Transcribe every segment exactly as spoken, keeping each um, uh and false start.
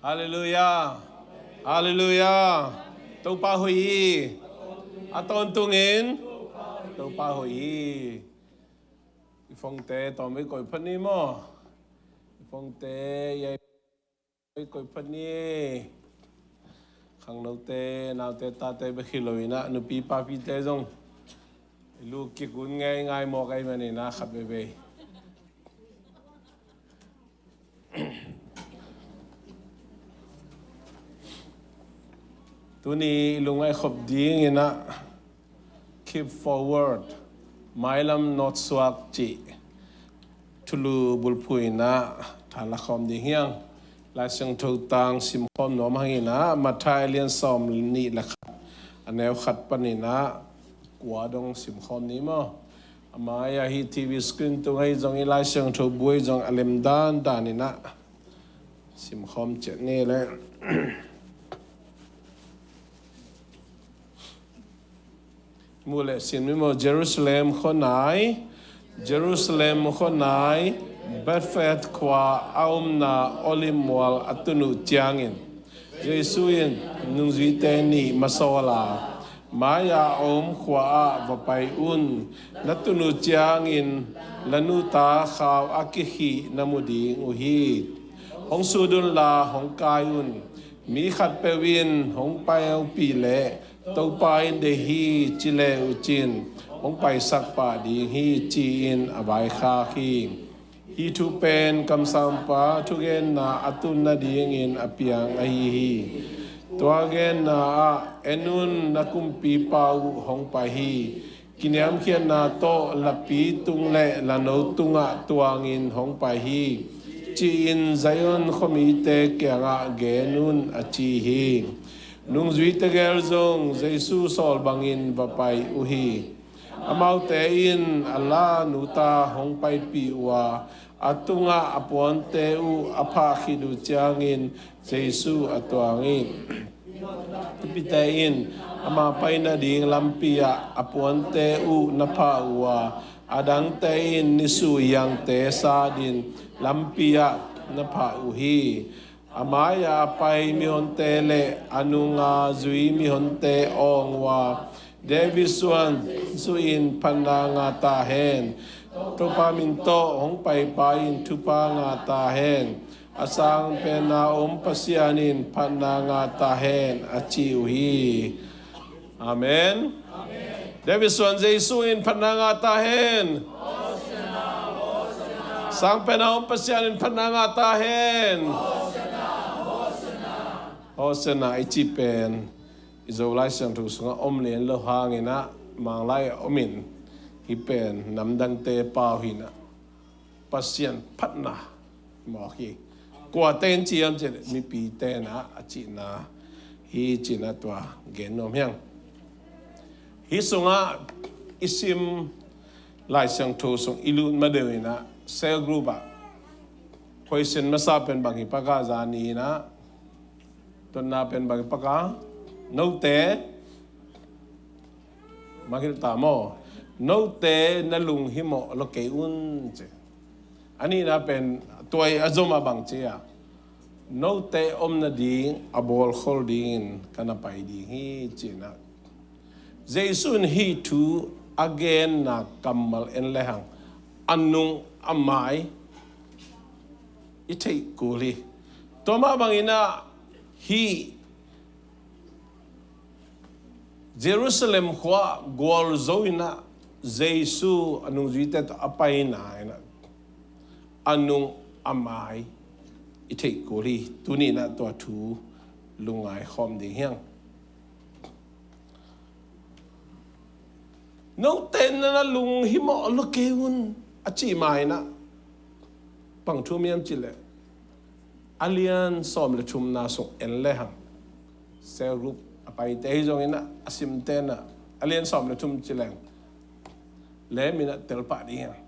Halleluiah. Halleluiah. Topa hoih hi. A tawntungin Topa hoih hi. I phone-te tawm i koih phot ni maw? I phone-te i koih phot ni. Khangnote, naute, tate bek hi lo inah nupi papite zong i lu kik un ngeingai mawk ahih maninah khat veivei. Tuni i lungngaih khop dinginah Keep Forward, Mailam Nawtsuak cih thulu bulphuh inah tha la khawm ding hi hang. Lai Siangtho tang simkhawm nuam hanginah Matthai a lian sawm nih le khat, a neu khat paninah kua dong simkhawm ni maw? A mai-ah hih TV screen tungah hi zong, i Lai Siangtho bu-ah hi zong a lem dandan inah simkhawm ciat ni leh. Mu le sin mi maw? Jerusalem khuanai, Jerusalem khuanai, Bethphage khua a omna Olive mual a tun uh ciangin Jesu in nungzuite nih masawl a, mai-ah a om khua-ah va pai un. Na tun uh ciangin la nuta khau a kikhih na mu ding uh hi. Hong sut unla hong kai un. Mi khatpeuh in hong paipih leh, Topa in deih hi, ci le uh cin, hong paisak pah ding hi, ci-in a vaikhak hi. Hih thu pen kamsangpa thugenna a tun nadingin a piang ahi hi. Tua genna ah, "En un, na kumpipa uh hong pai hi. Kiniamkhiatna tawh lapi tung le lano tungah tuangin hong pai hi," ci-in Zion khuamite kiangah gen un, a ci hi. Nungzuite gel zong Jesu sawl bangin va pai uh hi. Amaute in a la nuta hong paipih uh a, a tungah a puante uh a phah khit uh ciangin Jesu a tuang hi. Mipite in ama pai nading lampi-ah a puante uh na phah uh a, a dangte in nisuh hiangte satin lampi-ah na phah uh hi. A mai-ah a pai mihonte le a nunga zui mihonte awng uh a, David suan Jesu in phatna ngah ta hen. Topa min tawh hong paipa in thupha ngah ta hen. A sangpenna om Pasian in phatna ngah ta hen, a ci uh hi. Amen. David suan Jesu in phatna ngah ta hen. Sangpenna om Pasian in phatna ngah ta hen. Hosanna i cih pen i Zolai Siangtho sungah om lian lo hanginah, Manglai a om in, hih pen namdangte pau hinah Pasian phatna mawk hi. Kuate in ci hiam cih leh, mipite inah a cihna hi, cinah tua gen nuam hi hang. Hih sungah i sim Lai Siangtho sung i lut madeuh inah cell group ah question masa pen bang hi pak a, zani inah dotna pen bang hi pak a, note, mangngilh ta maw? Note na lunghimawh lo kei un, ci. A nihna pen tua i a zom a bang ci a, note om nading a bawlkhol dingin ka na pai ding hi, cinah Jesu in hih thu a genna kammal en lehang, a nung a mai i theih kul hi. Tua mah banginah hih Jerusalem khua gualzo inah Jesu a nungzuite tawh a paina inah a nung a mai i theih kul hi. Tuni inah tua thu lungngai khawm ding hi hang. Note na lunghimawh lo kei un, a cih ma inah bang thu hiam cih leh, a lian sawm le thumna sung en lehang, cell group a paite hi zongin ah, a simte inah a lian sawm le thum ci leng lem inah tel pah ding hi hang.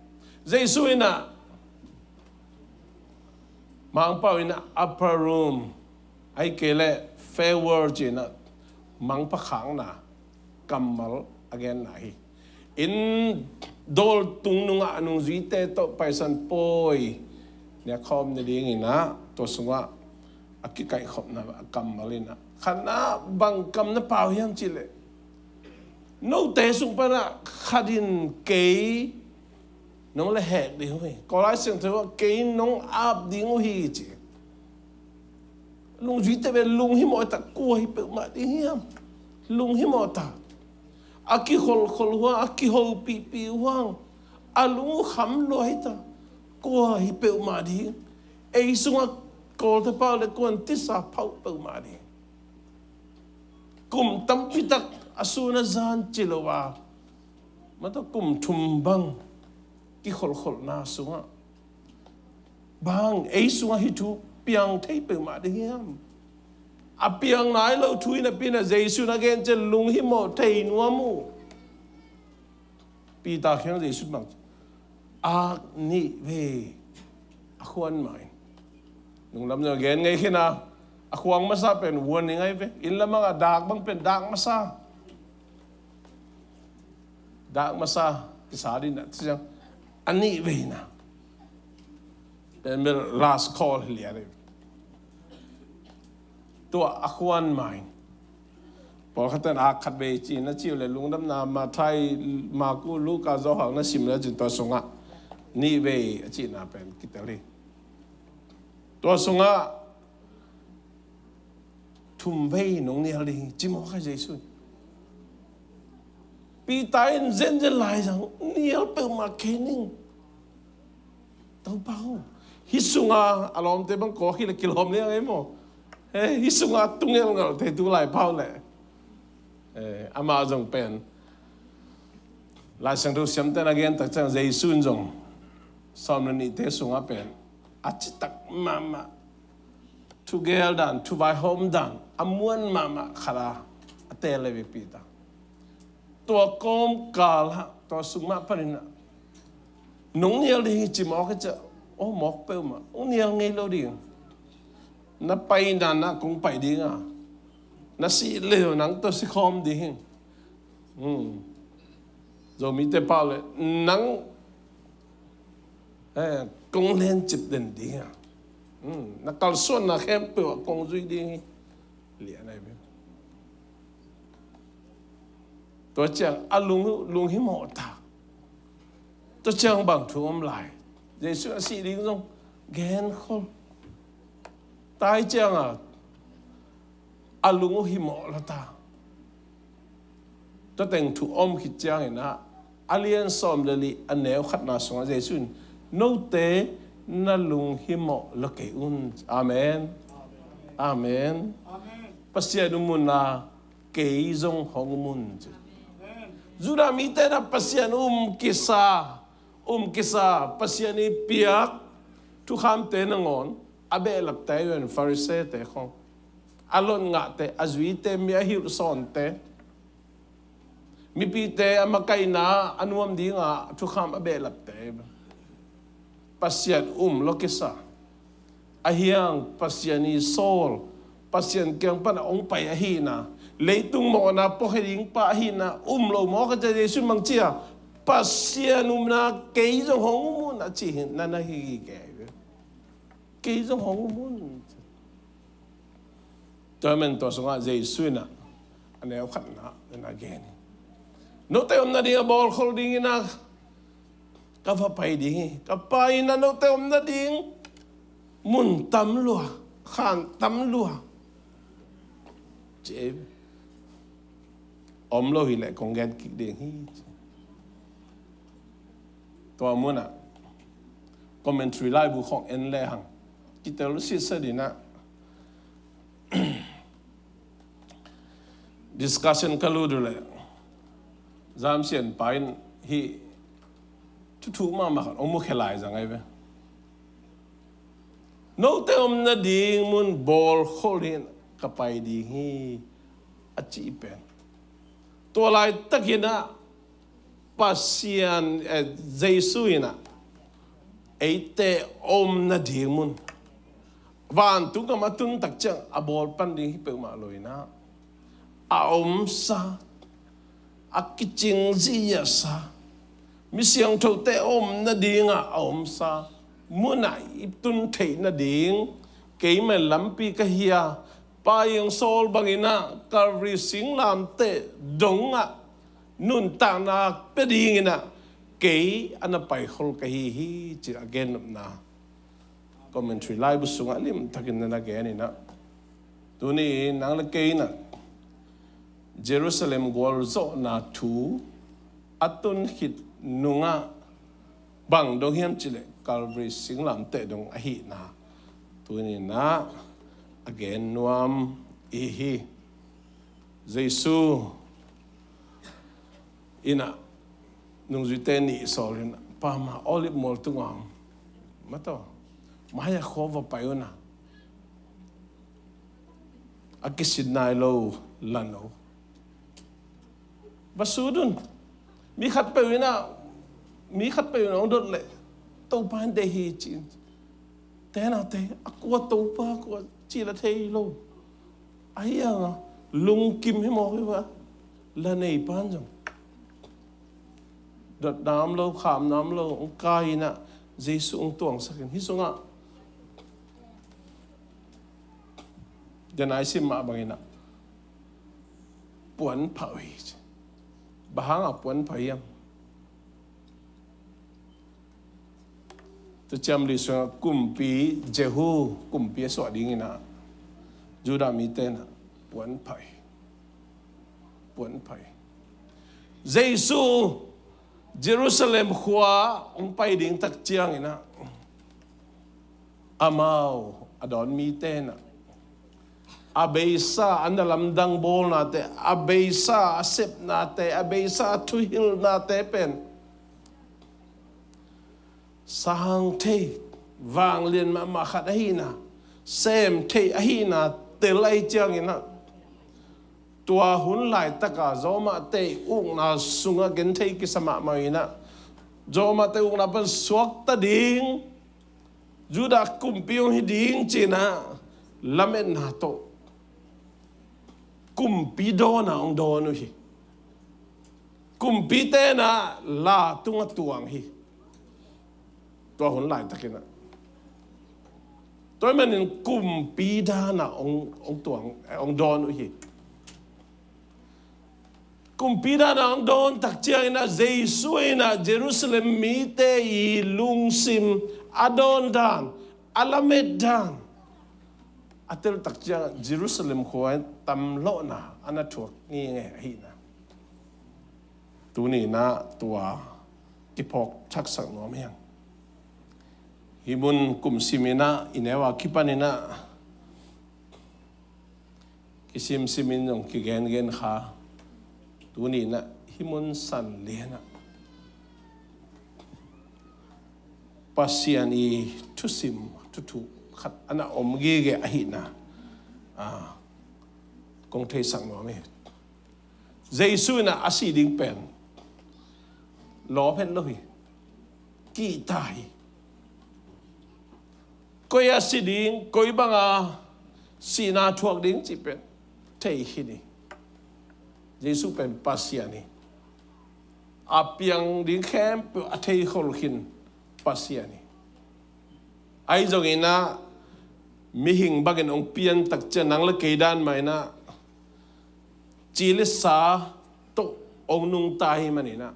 Jesu inah Mangpau inah upper room, ahih kei leh farewell ci inah mangpha khakna kammal a genna hi. Inn dawl tung nungah a nungzuite tawh Paisan Pawi nekhawm nadingin ah, tua sungah kikaihkhopna a kammal in ah, khatna bang kam na pau hiam cih leh, note sung panah khat in kei nong lehhek ding uh hi. Kawlai siangtho ah kei nong ap ding uh hi ci. Lungzui teh ve, lunghimawh ta, kua hi peuhmah ding hiam? Lunghimawh ta. A kikholkhol huang, a kihopihpih huang, a lung uh kham lua hi ta. Kua hi peuhmah ding? Ei sungah Kawlte pau le kuan tisa phauh peuhmah ding. Kum tampitak a sun a zan ci lo a, mataw kum thum bang kikholkholna sungah bang ei sungah hih thu piang thei peuhmah ding hiam? A piang nai lo thu hi napi-in ah Jesu in a gen ciang lunghimawh thei nuam uh. Peter kiang Jesu in bang, ak nih vei a khuan mah in. Nunglam zong a gen ngei khin a, a khuang masa pen warning ahi ve. Inn lam ah a dak bang pen dak masa. Dak masa kisa ding ah, ci ciang a nih vei na pen bel last call hi lian ahi ve. Tua a khuan mah in. Pawlkhat ten ak khat vei ci na ci uh leh, Lungdamna Matthai, Marku, Luka, Johan na sim le cin tua sungah nih vei a cihna pen kitel hi. Tua sungah thum vei nong nial ding hi ci mawk a Jesu in. Peter in zenzen lai zang, nial peuhmah kei ning. Topa aw, hih sungah a lawmte bang kawk hi leh kilawm liang ei maw? He, hih sungah tungelngal thei tu lai pau leh. Eh, amah zong pen Lai Siangtho siamte na gen tak ciang Jesu in zong sawm le nihte sungah pen a citak mahmah, thugel dan, thuvaihawm dan a muan mahmah khat a, a teel le vei Peter. Tua kawmkal ah, tua sung mah panin ah nong nial ding hi ci mawk hi ciah, aw mawk peuhmah, hong nial ngei lo ding. Na paina na kong pai ding a, na sih leh nang tawh sikhawm ding hi. Hmm. Zomite pau leh nang, eh, kong lencip den ding a, hmm, na kalsuanna khempeuh ah kong zui ding hi. Lian ahi ve. Tua ciang a lung, lunghimawh ta. Tua ciang bang thu om lai? Jesu a sih ding zong genkhol. Tai ciang a, a lung uh himawh lo ta. Tua teng thu om khit ciangin ah, a lian sawm le li a neu khatna sungah Jesu in, note na lunghimawh lo kei un. Amen. Amen. Amen. Pasian um un la, kei zong hong um un. Judah mite na Pasian um kisa, um kisa, Pasian i piak thukhamte nangawn a behlapte, Pharisee-te khong, a lotngahte, a zuite, mi a hilhsawnte, mipite a makaihna a nuam dinga thukham a behlapte, Pasian um lo kisa. Ahi hang Pasian i sawl, Pasian kiang pan a hong pai ahihna, leitung mawhna puakhia ding pa ahihna um lo mawk a, Jesu in bang ci a, Pasian umna kei zong hong um un a ci hi, na na hi kei. Kei zong hong um un. Tua man tua sungah Jesu in ah, a neu khatna in ah gen hi. Note omna ding a bawlkhol dingin ah ka va pai ding hi. Ka pai in ah note omna ding mun tam lua, khan tam lua. Ci ei. Om lo hi leh kong gen kik ding hi. Tua munah commentary laibu khong en lehang kitel sitset in ah, discussion ka lut uh leh, zamsianpa in hih thuthu mahmah khat hong mukhia lai zang ahi ve. Note omna ding mun bawlkhol in ka pai ding hi, a cih pen. Tua laitakin ah Pasian, eh, Jesu in ah eite omna ding mun, vantung gam a tun tak ciang a bawl pan ding hi peuhmah lo in ah, a omsa, a kicing ziahsa, mi siangthote omna dingah a omsa munah i tun theih nading Keimah lampi ka hi a, Pa in hong sawl bangin ah Calvary singlamteh dongah nuntakna pia dingin ah kei a na paikhol ka hi hi, ci-in a gennopna commentary laibu sungah limtakin na na gen in ah, tuni nang le kei in ah Jerusalem gualzawhna thu a tun khit nungah bang dong hiam cih leh Calvary singlamteh dong ahihna tuni in ah a gen nuam i hi. Jesu in ah nungzuite nih sawl in ah, Pa, ma Olive mual tungah om, ma tawh, ma hai a khua va pai un a, a kisin nai lo lano va sut un. Mi khatpeuh in ah, mi khatpeuh in ah hong dot leh Topa in deih hi, ci-in, te na te, a kua Topa kua cih la thei lo. Ahi hang a lungkim hi mawk hi va. La neipa in zong dotna om lo, khamna om lo, hong kai in ah Jesu hong tuangsak in, hih sungah den a i sim mah bangin ah puan phah uh hi, ci. Bang hang a puan phah hiam? Thuciam Lui sungah kumpi Jehu, kumpi a suah dingin ah Judah mite in ah puan phah hi. Puan phah hi. Jesu Jerusalem khua hong pai ding tak ciangin ah, amau a dawn mite in ah a beisa, a na lamdang bawlnate, a beisa a sepnate, a beisa a thuhilhnate pen sang thei, vanglian mahmah khat ahihna, sem thei ahihna tel ahih ciangin ah, tua hun laitaka Roma-te ukna sungah genthei kisa mahmah in ah, Roma-te ukna pan suakta ding, Judah kumpi hong hi ding ci-in ah lametna tawh kumpi dawn a hong dawn uh hi. Kumpite in ah la tungah tuang hi. Tua hun laitakin ah, tua ahih manin kumpi dan a hong, hong tuang, eh, hong dawn uh hi. Kumpi dan a hong dawn tak ciangin ah, Jesu in ah Jerusalem mite i lungsim a dawn dan, a lamet dan a tel tak ciangah Jerusalem khua in tamlawhna a na thuak ngenge ahihna tuni in ah tua kiphawk thaksak nuam hi hang. Hih mun kum simin ah, i neu a kipanin ah kisimsimin zong kigengen kha, tuni in ah hih mun san lian ah Pasian i thusim, thuthuk khat a na om gige ahihna, ah, kong theisak nuam hi. Jesu in ah a sih ding pen lawp het lo hi. Kihta hi. Koi a si ding, koi banga sihna thuak ding cih pen thei khin hi. Jesu pen Pasian hi. A piang ding khempeuh a theikhol khin Pasian hi. Ahi zongin ah mihing bangin hong pian tak ciang nang le kei dan mah in ah ci le sa tawh hong nungta hi manin ah,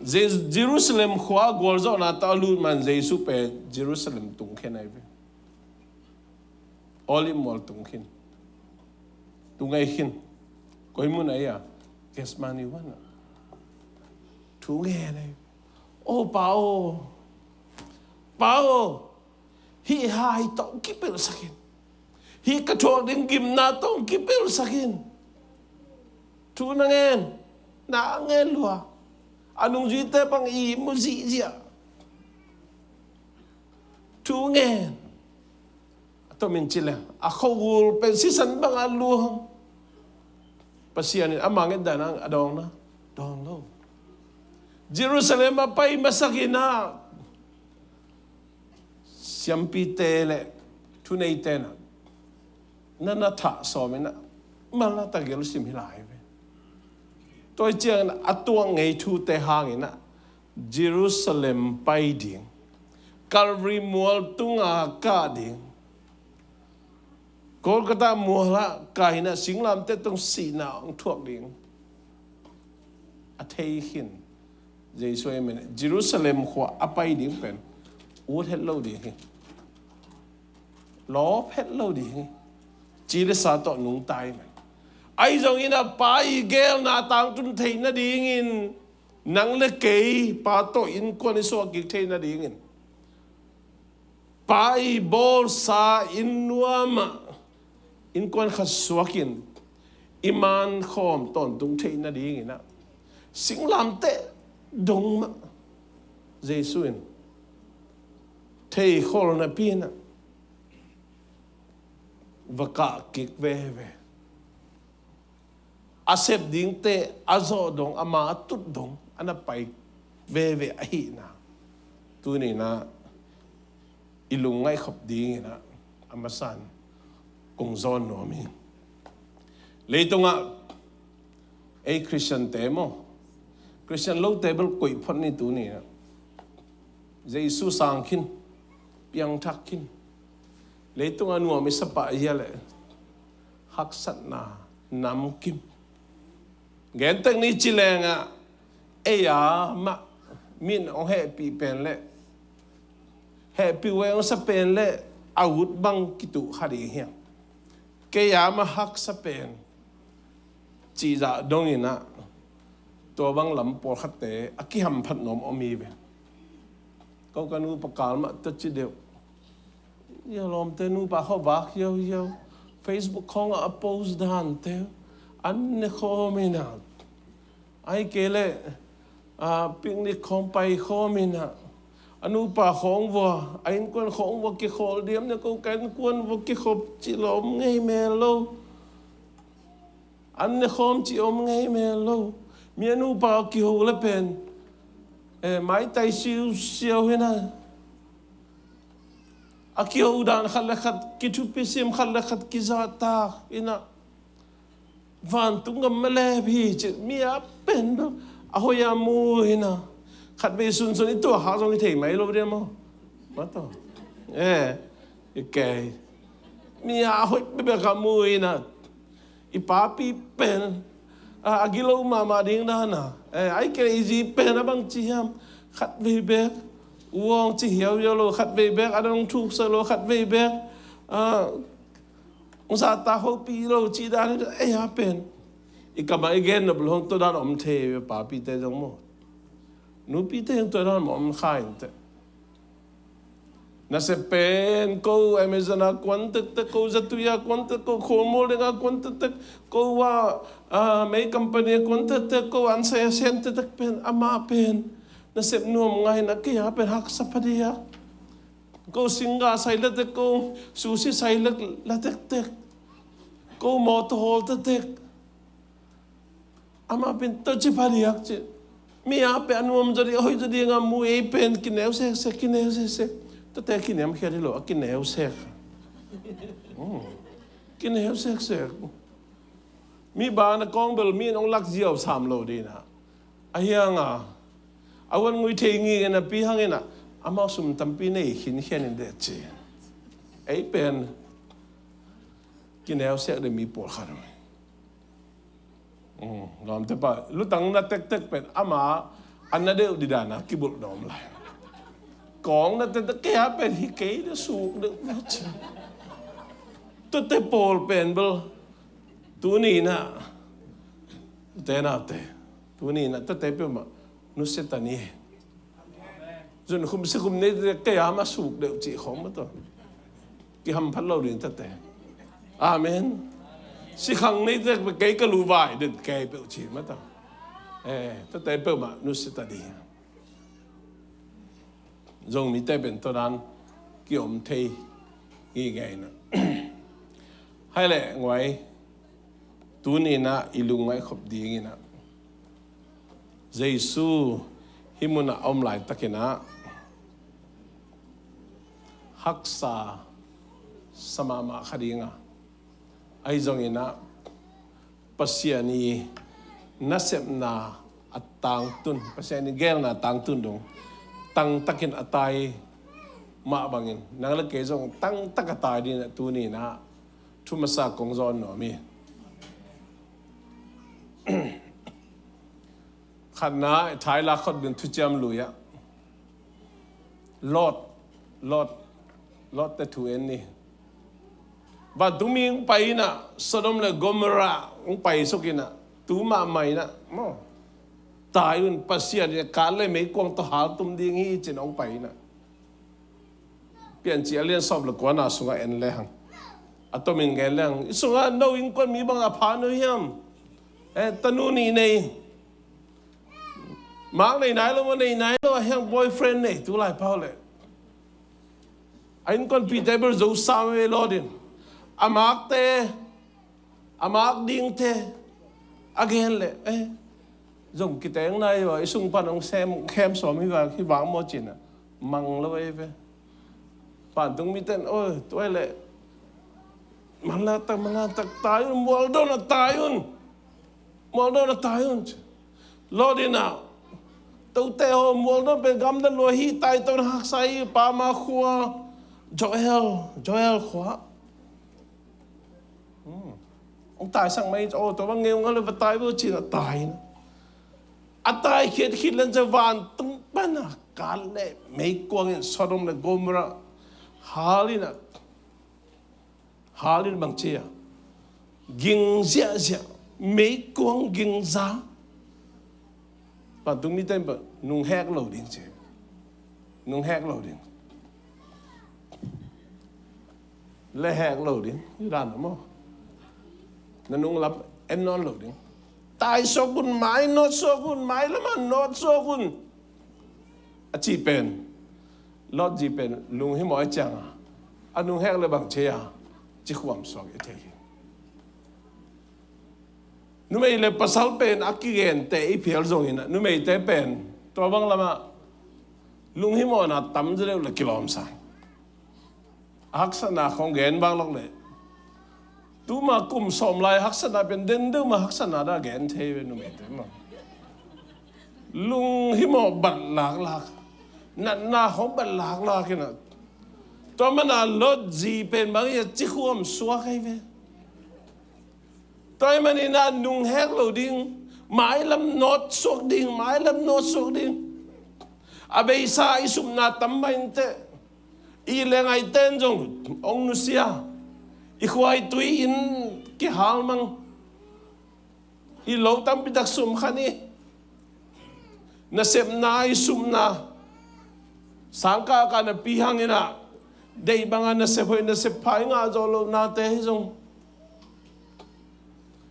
Je-, Jerusalem khua gualzawhna tawh a lut man Jesu pen Jerusalem tung khin ahi ve. Olive mual tung khin. Tung ahi khin. Koi mun ahi a? Gethsemane huan ah. Thu ngen ahi. O Pa aw, Pa aw, hih hai tawh kipelhsak in. Hih ka thuak ding gimna tawh kipelhsak in. Thu na ngen, na ngen lua. A nungzuite bang i mu zihziah. Thu ngen. A tomin ci leng a khogul pen sisan banga luang. Pasian in ama ngetdan a dawngna dawng lo. Jerusalem a pai masak in ah siampite le thuneite in ah na na thah sawm in ah, Maranatha gelh sim hi lai ve. Tua ciangin a tuak ngei thute hangin ah Jerusalem pai ding, Calvary mual tunga kah ding, Golgotha mualah kah in ah singlamteh tungah sihna hong thuak ding a thei khin Jesu ahih manin Jerusalem khua a pai ding pen ut het lo ding hi. Lawp het lo ding hi. Ci le sa tawh nungta hi mah. Ahi zongin ah Pa i geelna tangtun theih nadingin, nang le kei Pa tawh innkuan i suah kik theih nadingin, Pa i bawlsa inn nuamah innkuan khat suakin i mankhawm tawntung theih nadingin ah singlamteh dong mah Jesu in theikhol napi-in ah va kah kik veve. A sep dingte a zawh dong, ama a tut dong a na pai veve ahihna tuni-in ah i lungngaih khop dingin ah a masa-in kong zawn nuam hi. Leitungah ei Khristiante maw, Khristian lote bel koih phot ni tuni-in ah. Jesu sang khin, piangthak khin. Leitungah nuam i sa pah hi a leh haksatna namkim. Gen tek ni ci leng ah ei a mah mi'n hong hehpih pen leh, hehpih uh hong sa pen leh a ut bang kituh kha ding hiam? Kei a mah haksa pen cih zah dongin ah tua bang lam pawlkhatte a kihamphat nuam om hi ve. Ko ka nupa kal mah tua ci deuh. Ia lawmte nupa khawng vak hiauhiau, Facebook khawngah a post dante an ne khawm in ah, ahih kei leh, ah, picnic khawng pai khawm in ah, a nupa khawng vua, a innkuan khawng vua kikhawl diam ne, ko ka innkuan vua kikhop cih lawm ngei mel lo. An ne khawm cih om ngei mel lo. Mi a nupa kiho le pen, eh, maitai siusiau hi na. A kiho dan khat le khat kithupisim, khat le khat kizahtak hi na. Vantung gam malep hi ci mi a pen a hoih a mu hi na. Khatvei sunsun i tuahkhak zong i thei mai lo dia maw? Mataw. Eh, i kei. Mi a hoih bekbek a mu hi na. I papi pen a, a gilo mahmah ding dan a, eh, ahih kei leh i zi pen a bang ci hiam? Khatvei bek uang ci hiauhiau lo, khatvei bek a dong thuksa lo, khatvei bek a, hong zahtak hopih lo cih dan hi. Ei a pen i kamah i gen nop lo hong tua dan om thei ve, papite zong maw. Nupite zong tua dan om kha in teh. Nasep pen ko Amazon a kuan tektek, ko Zatui a kuan tektek, ko Khualmual ding a kuan tektek, ko a, a, mei company a kuan tektek, ko an sai a sian tektek pen, amah pen nasep nuam ngai na, kei a pen haksa phadiak. Ko singgah sai la tek, ko sushi sai la, la tektek, ko mawtaw hawl tektek. Amah pen tua ci phadiak ci. Mi a pen a nuam zaw ding, a hoih zaw ding a mu ei pen kineu seksek, kineu seksek. Tuate kiniamkhiat hi lo, a kineu sek. Hmm. Kineu seksek. Mi ban a kawng bel mi in hong lak ziau sam lo ding a. A hiang a, a uan ngui thei ngik in a pi hang in a, amau sum tampi nei khinkhian in deh ci. Ei pen kineu sek ding mi pawlkhat. Hmm, lawmte pa, lutang na tektek pen ama a na deuh ding dan a kibulh na om lai. Kawng na tektek kei a pen hi kei, na suk deuh na ci. Tuate pawl pen bel tuni in a, te na te, tuni in a tuate peuhmah nusia ta ni. Zun khum si khum nei te kei a mah suk deuh cih khawng mah tawh kihamphat lo ding tuate. Amen. Sikhang nei te kei ka lu vai den kei peuh cih mah tawh. Eh, tuate peuhmah nusia ta ding. Zomite pen tua dan kiom thei ngingei na. Hai leh nguai, tuni in a i lungngaih khop ding in a, Jesu hih mun a om laitakin a haksa sa mahmah kha ding a, ahi zongin a Pasian i nasepna a tangtun, Pasian i geelna tangtun dong tangtakin a tai mah bangin nang le kei zong tangtak a tai ding a, tuni-in ah thu masa kong zawn nuam hi. Khatna, Thai lak khot ding thuciam lui ah, Lot, Lot, Lot te thu en ni. Vantungmi hong pai in ah, Sodom le Gomorrah hong pai suk in ah, tu mahmah in ah maw, tai un, Pasian in kat le meikuang tawh haltum ding hi ci-in hong pai in ah. Piancil a lian sawm le kuana sungah en le hang, a tomin gen le hang, i sungah no innkuan mi bang a pha no hiam? Eh, tanu nih nei, mak nei nai lo maw? Nei nai lo a, hiang boyfriend nei, tu lai pau le. A innkuanpihte bel zo sam ve, Lot in a makte, a mak dingte a gen le, eh, zong kiteng nai uh a, i sung pan hong sem, khem sawm hi vang, hi vang maw ci-in ah mang lo ei ve. Vantungmi ten, oi, tua le, manlang tak, manlang tak, tai un, mualdawn a tai un, mualdawn a tai un. Lot in ah, tote aw, mualdawn pen gamdang lua hi, tai to na haksa hi, pa ma khua, Joel, Joel khua. Hmm. Hong taisak mai, aw, tua bang ngeu ngal le va tai bo ci-in ah tai in ah. A tai khiat khit leng ci-a vantung pan a kat le meikuang in Sodom le Gomorrah hal in ah, hal in bang ci a, ging ziahziah, meikuang ging za. Vantungmi ten bel nung hek lo ding ci. Nung hek lo ding. Le hek lo ding. Hi dan maw? Na nung lam en nawn lo ding. Tai suak un, mai nawt suak un, mai lam a nawt suak un, a ci pen, Lot zi pen lunghimawh ahih ciangin a nung hek le bang ci a, ci khuam suak i thei hi. Numei le pasal pen a kigente i phial zongin a, numeite pen tua bang lamah lunghimawhna tam zaw deuh le kilawmsa. A haksatna khong gen bang lok le, tuma kum sawm lai haksatna pen den deuh mah haksatna dah gen thei ve, numeite mah. Lunghimawh bat laklak, natna khong bat laklak in a, tua mana Lot zi pen bang hi a, ci khuam suak ahi ve. Tua ahih manin a nung hek lo ding, mailam nawt suak ding, mailam nawt suak ding. A beisa i supna tam mah inteh. I le ngaihten zong hong nusia. I khua i tui in kihal mang. I lo tampi tak sum khan i. Nasepna, i supna, sangkah kah napi hang in a, deih bang a nasep hoih nasep pha i ngah zawh lohnate hi zong,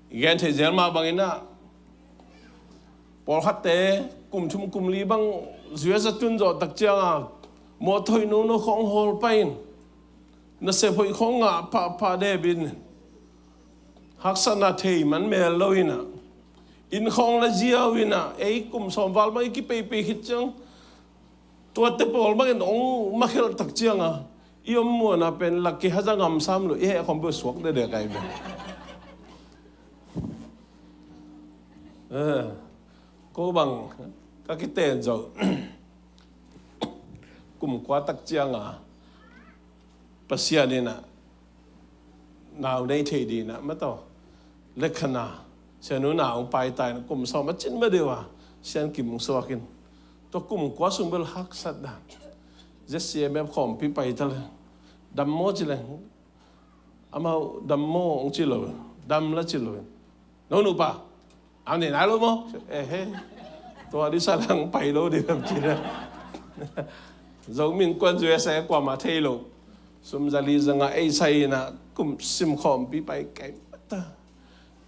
i gen thei zel mah bang in a, pawlkhatte kum thum kum li bang U S a tun zawh tak ciang a, mawtaw hoih nono khong hawl pah in, nasep hoih khong ngah phapha dep in, haksatna thei man mel lo in a, inn khong la ziau in a, ei kum sawm val bang i kipeipei khit ciang, tuate pawl bangin hong makhelh tak ciang a, i om muhna pen laki haza ngam sam lo, i heh khawm beuh suak dekdek ahi ve. Eh, ko bang ka kiten zo. Kum kua tak ciang a, Pasian in a, nau nei thei ding in a, mataw, lekhana, sianu nau hong pai ta in a, kum sawm a cin ma deuh a, Sian Kim hong suak in. Tua kum kua sung bel haksat dan. Z C M F khawmpi pai ta le, dam maw ci le, amau dam maw hong ci lo, dam la ci lo. No nupa, a nei nai lo maw? Ehe. Tua disa lang pai lo ding lam ci na. Zomi Innkuan U S A kuamah thei lo. Sum za li za nga ei sai in a, kum sim khawmpi pai kei mah ta.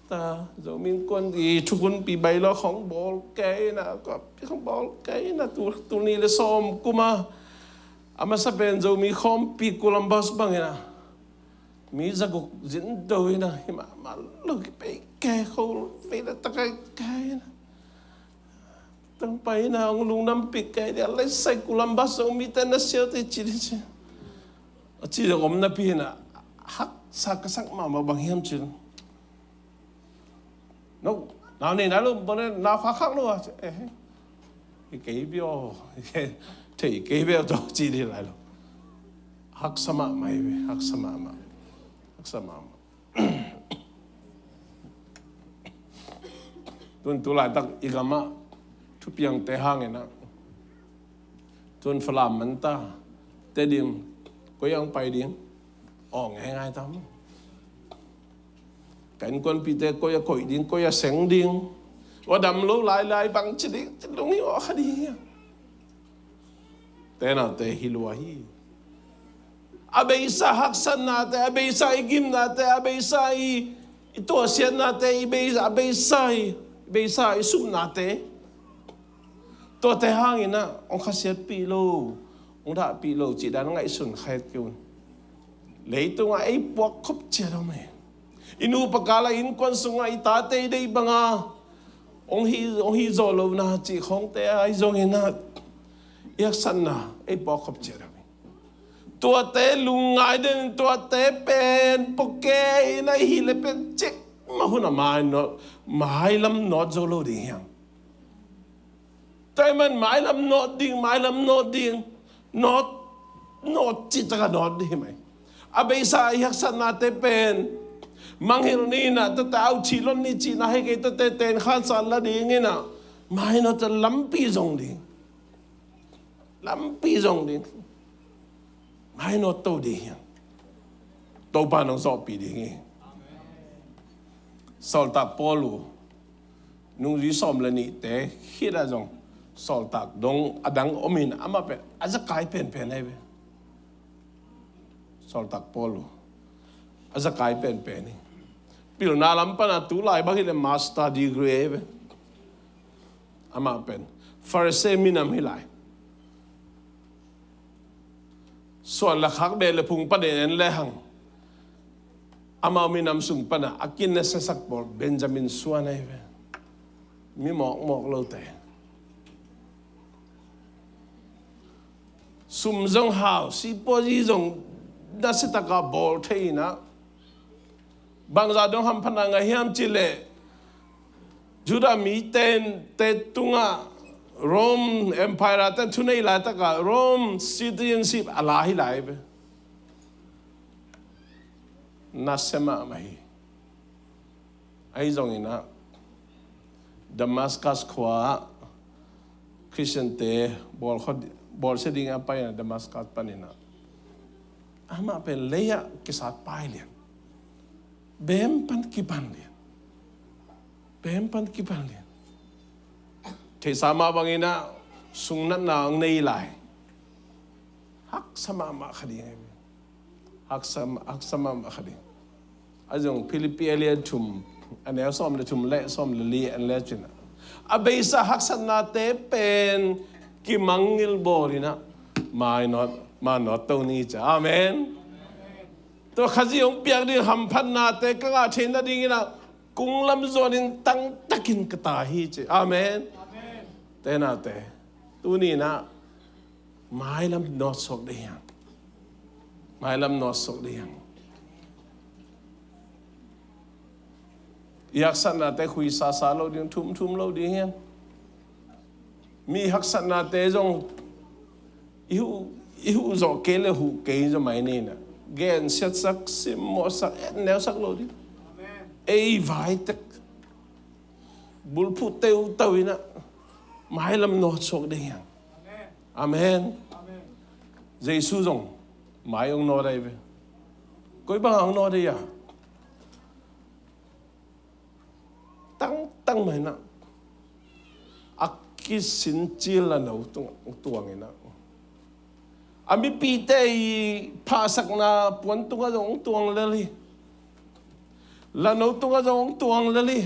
Ta, Zomi Innkuan i thukhunpi bylaw khong bawl kei in a, kuapi khong bawl kei in a, tu, tul nih le sawm kum a, a masa pen Zomi khawmpi Columbus bang in a, mi zaguk zin do in a, hi mahmah lo, kipei kei, kho vei le ta kei kei in a. Tang pai in a, hong lungdampih kei ding a, lai sai Columbus Zomite na siau te ci ding ci. A ci ding om napi in a, haksa ka sak mahmah bang hiam ci. No, nau nei nai lo, bang ne nau khak khak lo a, eh, hi kei bia, thei kei bia tawh ci ding lai lo. Haksa mahmah hi ve, haksa mahmah. Haksa mahmah. Tun tu laitak i gamah thupiangte hanginah, tun Falam manta te ding, koi ang pai ding, aw ngaingai tam. Ka innkuanpihte koi a koih ding, koi a seng ding, ua dam lo lailai bang ci ding, ci dong hi aw kha ding hi. Tenate hi lua hi. A beisa haksatnate, a beisa i gimnate, a beisa i, i tuahsiatnate, i beisa, a beisa i, i beisa i supnate, tuate hanginah hong khasiatpih lo, hong dahpih lo cih dan ngaihsun kha het kei un. Leitungah ei puak khop ciat om hi. I nupa kala innkuan sungah i tate i deih banga hong hi, hong hi zawh lohna cih khawngte ahi zonginah i haksatna ei puak khop ciat om hi. Tuate lungngai den, tuate pen pawkei na i hih le pen cik mah hun a mainawt, mailam nawt zo lo ding hiam? Tua ahih man mailam nawt ding, mailam nawt ding, nawt, nawt cih taka nawt ding hi mai. A beisa i haksatnate pen mangngilh ni inah, tate au thih lon ni cihna hi kei, tate ten khansa la dinginah, mainawt a lampi zong ding. Lampi zong ding. Mainawt to ding hiam? Topa nong zawhpih ding hi. Sawltak Paul uh nungzui sawm le nihte khitah zong sawltak dong a dang omin amah pen a zakai penpen ahi ve. Sawltak Paul uh a zakai penpen hi. Pilna lam pana tu lai bang hi le master degree ahi ve. Amah pen Pharisee minam hi lai. Suan le khak beh le phung panin en le hang, amau minam sung pana a kinasiasak pawl Benjamin suan ahi ve. Mi mawkmawk lote. Sum zong hau, sipuazi zong nasiataka bawl thei inah, bangzah dong hamphatna ngah hiam cih leh, Judah mite tungah Rome Empire ten thunei laitaka Rome citizenship a la hi lai ve. Nasia mahmah hi. Ahi zonginah Damascus khua-ah Khristiante bawl khua, bawlsia dingin a pai inah Damascus paninah, amah pen lei-ah kisat pai lian. Bem pan kipan lian. Bem pan kipan lian. Theihsa mah banginah sungnatna ang nei lai. Haksa mahmah kha ding ahi ve. Haksa, haksa mahmah kha ding. A zong Philippi a lian thum, a neu sawm le thum le sawm le li en le cinah, a beisa haksatnate pen kimangngilh bawlinah mainawt, mainawt to ni ci. Amen. Tua Khazih hong piak ding hamphatnate ka ngah theih nadinginah kunglam zuanin tangtakin ka ta hi ci. Amen. Tenate, tuninah mailam nawtsuak ding hiam? Mailam nawtsuak ding hiam? I haksatnate khuisasa lo ding, thumthum lo ding hiam? Mi haksatnate zong i huh, i huh zawh kei le huh kei zaw mai ninah, gensiatsak, simmawhsak, etneusak lo ding. Ei vaitek bulphuh teuto inah mailam nawtsuak ding hiam? Amen. Jesu zong mai hong nawt ahi ve. Koi bang hong nawt ahi a? Tangtang mah inah a kisin cil lano tungah tuanginah, a mipite i phahsakna puan tungah zong hong tuang lel hi. Lano tungah zong hong tuang lel hi.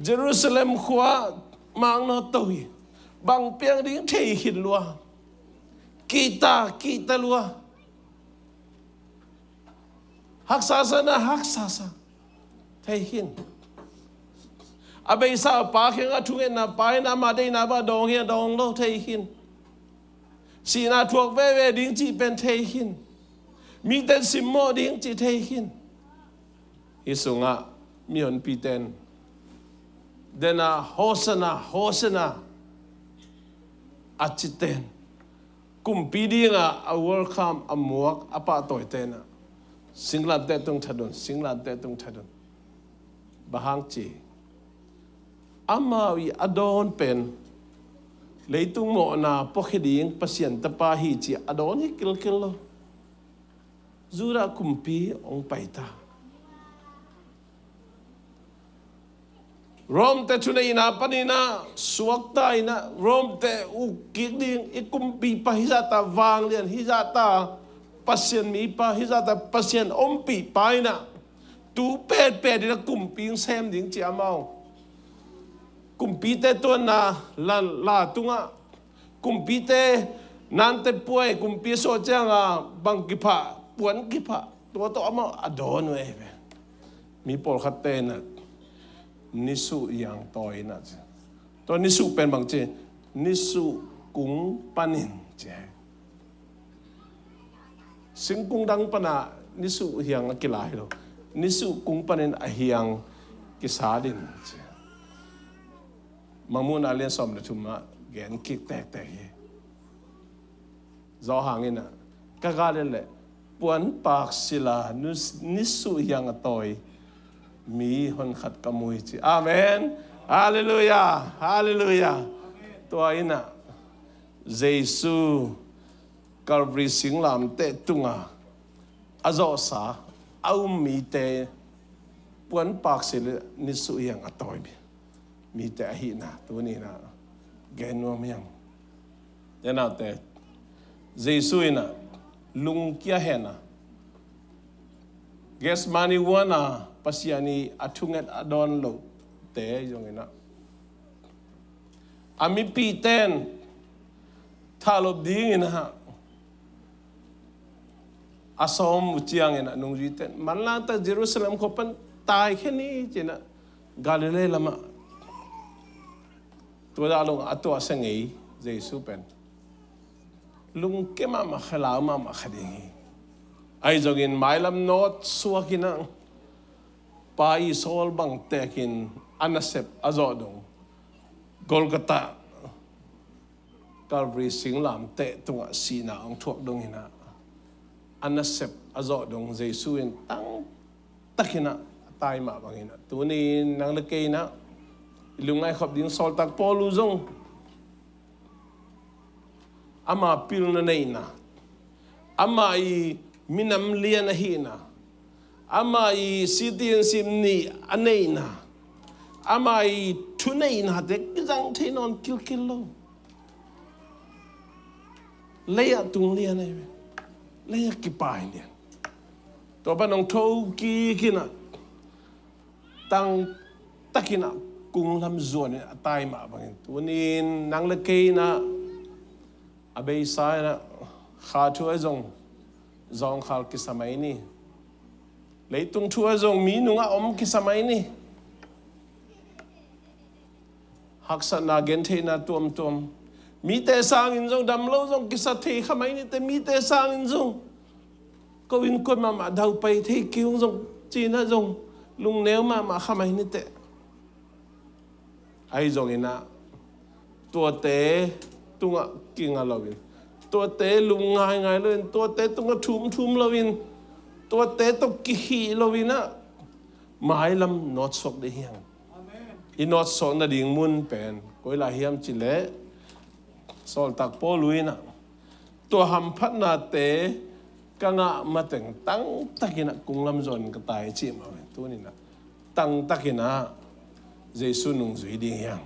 Jerusalem khua-ah mainawt to hi. Bang piang ding thei khin lua. Kihta, kihta lua. Haksasa na haksasa thei khin. A beisa pa kiangah thungetna, pa in ama deihna bang dawng hi a, dawng lo thei khin. Sihna thuak veve ding cih pen thei khin. Mite simmawh ding cih thei khin. Hih sungah mihonpite in, dena Hosanna, Hosanna a cite in Kumpi dingah a welcome, a muak, a pahtawite in ah singlamteh tung thadun, singlamteh tung thadun. Bang hang ci, amau i a dawn pen leitung mawhna puakhia ding Pasian tapa hi ci a dawn hi kilkil lo. Judah kumpi hong paita. Rom te thuneihna panin ah suakta in ah, Rom te uk kik ding, i kumpipa hizahta vanglian, hizahta Pasian mipa, hizahta Pasian ompihpa in ah tu petpet in ah kumpi hong sem ding ci amau. Kumpite tuanna la, la tungah, kumpite nante puai, kumpi a suah ciangah bang kiphah, puan kiphah, tua tawh amau a dawn uh ei ve. Mi pawlkhatte in ah nisuh hiang tawi in ah ci. Tua nisuh pen bang ci, nisuh kung panin ci. Singkung dang pana nisuh hiang a kila hi lo. Nisuh kung panin a hiang kisat in ci. Mangmuhna lian sawm le thum ah gen kik tektek hi. Zawhang in ah, ka gal in leh puanpak sila nus-, nisuh hiang a tawi mi honkhat ka mu hi ci. Amen. Halleluiah. Halleluiah. Tua in ah Jesu Calvary singlamteh tunga a zawhsa a um mite puanpak sila nisuh hiang a tawi mi, mite ahihna tuni in ah gen nuam hiang. Te naute, Jesu in ah lungkia hen a, Gethsemane huan a Pasian i a thunget a dawn lote zong in ah, a mipihte in thahlop dingin ah a sawm uh ciangin ah nungzuite in manlangta Jerusalem khua pan taikhia ni ci-in ah Galilee lamah tua dah lo a tuahsia ngei Jesu pen lungke mahmah, khelau mahmah kha ding hi. Ahi zongin mailam nawt suak in ah Pa i sawl bang tekin a nasep a zawh dong Golgotha, Calvary singlamteh tungah sihna hong thuak dong in ah, a nasep a zawh dong Jesu in tangtak in ah a tai mah bangin ah, tuni in nang le kei in ah i lungngai khop ding. Sawltak Paul uh zong ama pilna neihna, ama i minam lian ahihna, ama i citizenship nih a neihna, ama i thuneihnate kizang thei nawn kilkil lo. Lei-ah tung lian ahi ve. Lei-ah kipai lian. Tua pan hong tho kik in ah, tangtak in ah kung lam zuan in a tai mah bangin, tuni in nang le kei in ah a beisa in ah kha thu ah zong zawngkhal kisa mai ni. Leitung thu ah zong mi nungah om kisa mai ni. Haksatna, gentheihna tuamtuam, mite sangin zong dam lo zong kisa thei kha mai ni teh, mite sangin zong ko innkuan mahmah daupai thei kei ung zong ci-in ah zong lungneu mahmah kha mai ni teh. Ahi zongin ah tuate tungah kinga loin, tuate lung ngaingai loin, tuate tungah thumthum loin, tuate tawh kihih loin ah mailam nawtsuak ding hi hang. I nawtsuak nading mun pen koi lai hiam cih leh, Sawltak Paul uh in ah, tua hamphatnate ka ngah mateng tangtak in ah kung lam zuan ka tai, cih mah ve. Tuni in ah tangtak in ah Jesu nungzui ding hi hang.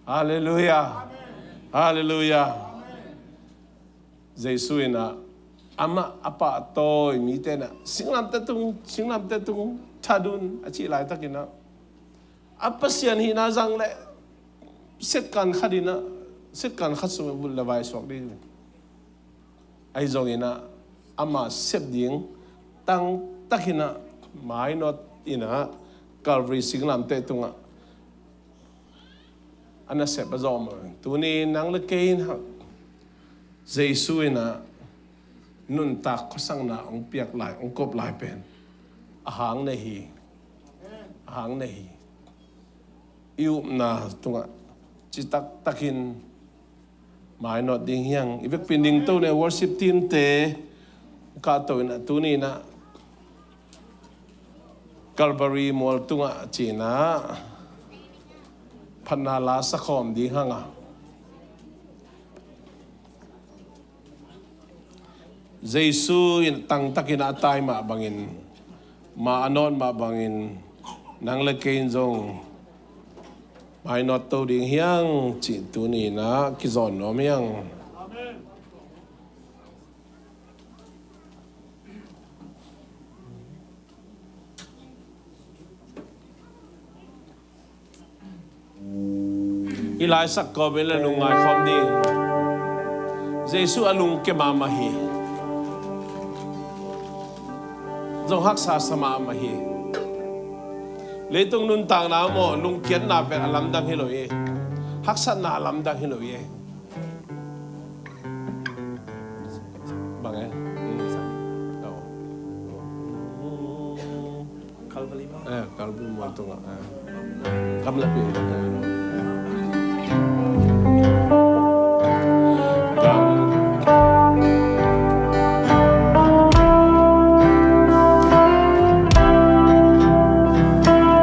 Halleluiah. Halleluiah. Jesu in ah amah a pahtawi mite in ah singlamteh tung, singlamteh tung thadun a cih laitakin ah, a Pasian hihna zang leh setkan khat in ah, setkan khat sung ah vut le vai suak ding. Ahi zongin ah ama sep ding tangtak in ah mainawt in ah Calvary singlamteh tungah a nasep a zawh mah. Tuni in nang le kei in ah Jesu in ah nuntak khuasakna hong piak lai, hong kop lai pen a hang nei hi. A hang nei hi. I upna tungah citak takin Mainawt ding hiang. I vekpi in ding to ne, worship team te. Ka to in a tuni in a Calvary mual tungah ci-in a phatna la sakhawm ding hang a. Jesu in tangtakin a tai mah bangin, ma a nawt mah bangin, nang le kei in zong mainawt to ding hiang cih tuni in a kizawn nuam hiang. I laisak kawmin le lungngai khawm ni. Jesu a lungkia mahmah hi. Zong haksa sa mahmah hi. Leitung nuntakna maw, lungkiatna pen a lamdang hi lo hi. Haksatna a lamdang hi lo hi. Bang e? Kalvali ma. Eh, Kalvali ma tungah, eh. Kam lapi, eh.